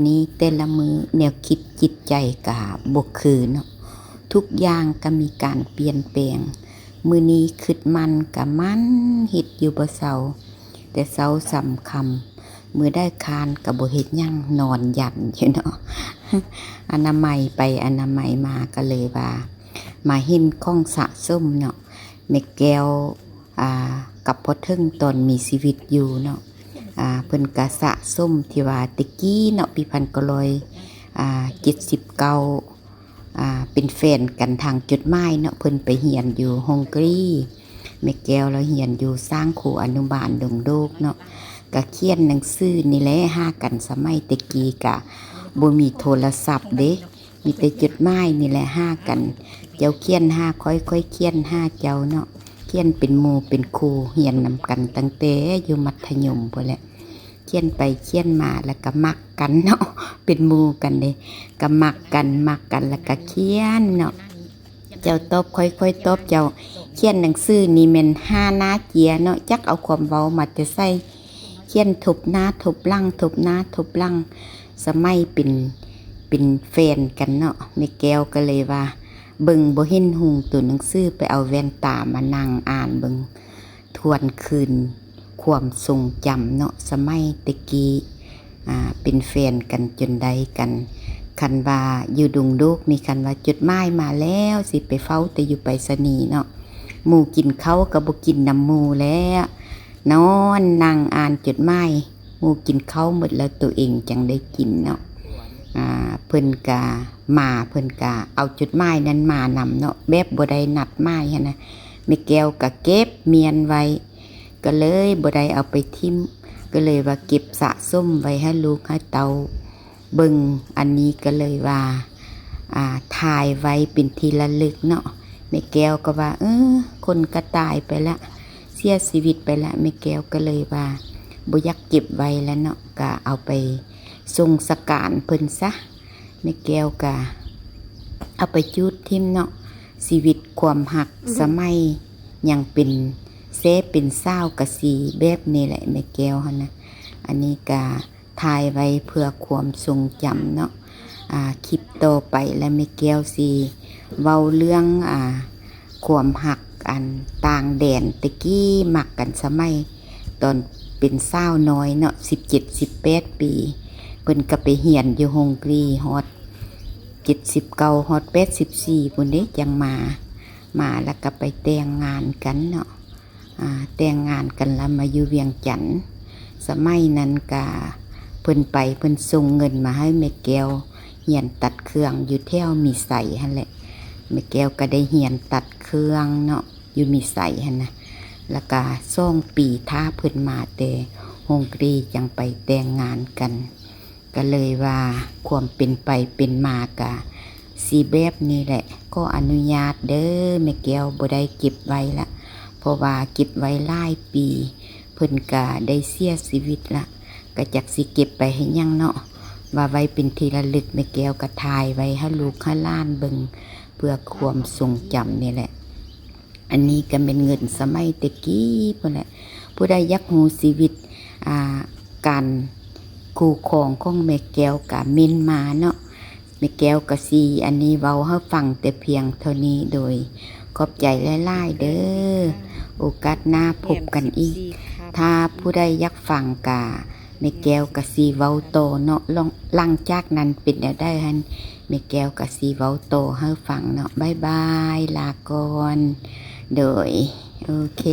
ນີ້ແຕ່ລະມື້ແນວຄິດຈິດໃຈກະບໍ່ຄືເນາະ, ທຸກຢ່າງກະມີການປ່ຽນແປງ. ມື້ນີ້ຄຶດໝັ້ນກະໝັ້ນເຮັດຢູ່ບໍ່ເຊົາ ແຕ່ເຊົ້າສ່ຳຄ່ຳ, ມື້ໃດຄ້ານກະບໍ່ເຮັດຫຍັງ ນອນຢັນຢູ່ເນາະ. ອະນາໄມໄປອະນາໄມມາ ກະເລີຍວ່າມາເຫັນຂອງສະສົມເນາະ, ແມ່ແກ້ວ ອ່າ ກັບພໍ່ເຖິງຕອນມີຊີວິດຢູ່ເນາະ, ອ່າ ເພິ່ນກະສະສົມທີ່ວ່າແຕ່ກີ້ເນາະ ປີພັນເກົ້າຮ້ອຍ ອ່າ ເຈັດສິບເກົ້າ ອ່າ ເປັນແຟນກັນທາງຈົດໝາຍເນາະ. ເພິ່ນໄປຮຽນຢູ່ຮົງກຣີ, ແມ່ແກ້ວລາວຮຽນຢູ່ສ້າງຄູອະນຸບານດົງໂດກເນາະ, ກະຂຽນໜັງສືນີ້ແຫຼະຫາກັນ. ສະໄໝແຕ່ກີ້ກະບໍ່ມີໂທລະສັບເດ້, ມີແຕ່ຈົດໝາຍນີ້ແຫຼະຫາກັນ, ເຈົ້າຂຽນຫາຂ້ອຍ ຂ້ອຍຂຽນຫາເຈົ້າເນາະ, ຂຽນເປັນໝູ່ເປັນຄູ່ ຮຽນນຳກັນຕັ້ງແຕ່ຢູ່ມັດທະຍົມພຸ້ນແຫຼະ. ຂຽນໄປຂຽນມາແລ້ວກະມັກກັນເນາະ, ເປັນໝູ່ກັນເດ້ ກະມັກກັນ ມັກກັນແລ້ວກະຂຽນເນາະ, ເຈົ້າຕອບຂ້ອຍ ຂ້ອຍຕອບເຈົ້າ. ຂຽນໜັງສືນີ້ແມ່ນຫ້າໜ້າເຈ້ຍເນາະ, ຈັກເອົາຄວາມເວົ້າມາແຕ່ໃສ, ຂຽນທົບໜ້າທົບຫຼັງ ທົບໜ້າທົບຫຼັງ. ສະໄໝເປັນ ເປັນແຟນກັນເນາະ, ແມ່ແກ້ວກະເລີຍວ່າ ເບິ່ງບໍ່ເຫັນຮຸ່ງໂຕໜັງສື, ໄປເອົາແວ່ນຕາມານັ່ງອ່ານເບິ່ງ ທວນຄືນຄວາມຊົງຈຳເນາະ ສະໄໝແຕ່ກີ້ ອ່າ ເປັນແຟນກັນຈົນໄດ້ກັນ. ຄັນວ່າຢູ່ດົງໂດກນີ້ ຄັນວ່າຈົດໝາຍມາແລ້ວ ຊິໄປເຝົ້າແຕ່ຢູ່ໄປສະນີເນາະ, ໝູ່ກິນເຂົ້າກະບໍ່ກິນນຳໝູ່ແລ້ວ, ນອນນັ່ງອ່ານຈົດໝາຍ. ໝູ່ກິນເຂົ້າໝົດແລ້ວ ໂຕເອງຈັ່ງໄດ້ກິນເນາະ. ອ່າ ເພິ່ນກະມາ ເພິ່ນກະເອົາຈົດໝາຍນັ້ນມານຳເນາະ, ແບບບໍ່ໄດ້ນັດໝາຍຫັ້ນນະ. ແມ່ແກ້ວກະເກັບມ້ຽນໄວ້ ກະເລີຍບໍ່ໄດ້ເອົາໄປຖິ້ມ, ກະເລີຍວ່າເກັບສະສົມໄວ້ໃຫ້ລູກໃຫ້ເຕົ້າເບິ່ງ. ອັນນີ້ກະເລີຍວ່າ ອ່າ ຖ່າຍໄວ້ເປັນທີ່ລະລຶກເນາະ. ແມ່ແກ້ວກະວ່າ ເອີ ຄົນກະຕາຍໄປລະ ເສຍຊີວິດໄປລະ, ແມ່ແກ້ວກະເລີຍວ່າບໍ່ຢາກເກັບໄວ້ລະເນາະ, ກະເອົາໄປສົ່ງສະການເພິ່ນຊະ. ແມ່ແກ້ວກະເອົາໄປຈູດຖິ້ມເນາະ. ຊີວິດຄວາມຮັກ ອືມ ສະໄໝຍັງເປັນແຊເປັນສາວກະຊິແບບນີ້ແຫຼະ ແມ່ແກ້ວຫັ້ນນະ. ອັນນີ້ກະຖ່າຍໄວ້ເພື່ອຄວາມຊົງຈຳເນາະ. ອ່າ ຄລິບຕໍ່ໄປລະແມ່ແກ້ວຊິເວົ້າເລື່ອງ ອ່າ ຄວາມຮັກອັນຕ່າງແດນ ແຕ່ກີ້ມັກກັນສະໄໝຕອນເປັນສາວນ້ອຍເນາະ ສິບເຈັດ ສິບແປດປີ. ເພິ່ນກະໄປຮຽນຢູ່ຮົງກຣີຮອດເຈັດສິບເກົ້າ ຮອດແປດສິບສີ່ພຸ້ນເດ້ ຈັ່ງມາ ມາລະກະໄປແຕ່ງງານກັນເນາະ. ອ່າ ແຕ່ງງານກັນລະມາຢູ່ວຽງຈັນ. ສະໄໝນັ້ນກະເພິ່ນໄປ ເພິ່ນສົ່ງເງິນມາໃຫ້ແມ່ແກ້ວຮຽນຕັດເຄື່ອງຢູ່ແຖວມີໄຊຫັ້ນແຫຼະ. ແມ່ແກ້ວກະໄດ້ຮຽນຕັດເຄື່ອງເນາະ ຢູ່ມີໄຊຫັ້ນນະ. ລະກະສອງປີຖ້າເພິ່ນມາແຕ່ຮົງກຣີຈັ່ງໄປແຕ່ງງານກັນ. ກະເລີຍວ່າຄວາມເປັນໄປເປັນມາກະຊິແບບນີ້ແຫຼະ. ຂໍອະນຸຍາດເດີ ແມ່ແກ້ວບໍ່ໄດ້ເກັບໄວ້ລະ, ເພາະວ່າເກັບໄວ້ຫຼາຍປີ ເພິ່ນກະໄດ້ເສຍຊີວິດລະ, ກະຈັກຊິເກັບໄປເຮັດຫຍັງເນາະ. ວ່າໄວ້ເປັນທີ່ລະລຶກ, ແມ່ແກ້ວກະຖ່າຍໄວ້ໃຫ້ລູກໃຫ້ຫຼານເບິ່ງ ເພື່ອຄວາມຊົງຈຳນີ້ແຫຼະ. ອັນນີ້ກະແມ່ນເງິນສະໄໝແຕ່ກີ້ພຸ້ນແຫຼະ. ຜູ້ໃດຢາກຮູ້ຊີວິດ ອ່າ ການຄູ່ຄອງຂອງແມ່ແກ້ວກະເມັ້ນມາເນາະ. ແມ່ແກ້ວກະຊິ ອັນນີ້ເວົ້າໃຫ້ຟັງແຕ່ພຽງເທົ່ານີ້ ໂດຍຂອບໃຈຫຼາຍໆເດີ. ໂອກາດໜ້າພົບກັນອີກ. ຖ້າຜູ້ໃດຢາກຟັງກະ ແມ່ແກ້ວກະຊິເວົ້າຕໍ່ເນາະ. ຫຼັງ ຫຼັງຈາກນັ້ນເປັນແນວໃດຫັ້ນ ແມ່ແກ້ວກະຊິເວົ້າຕໍ່ໃຫ້ຟັງເນາະ. ບາຍບາຍ ລາກ່ອນ ໂດຍ ໂອເຄ.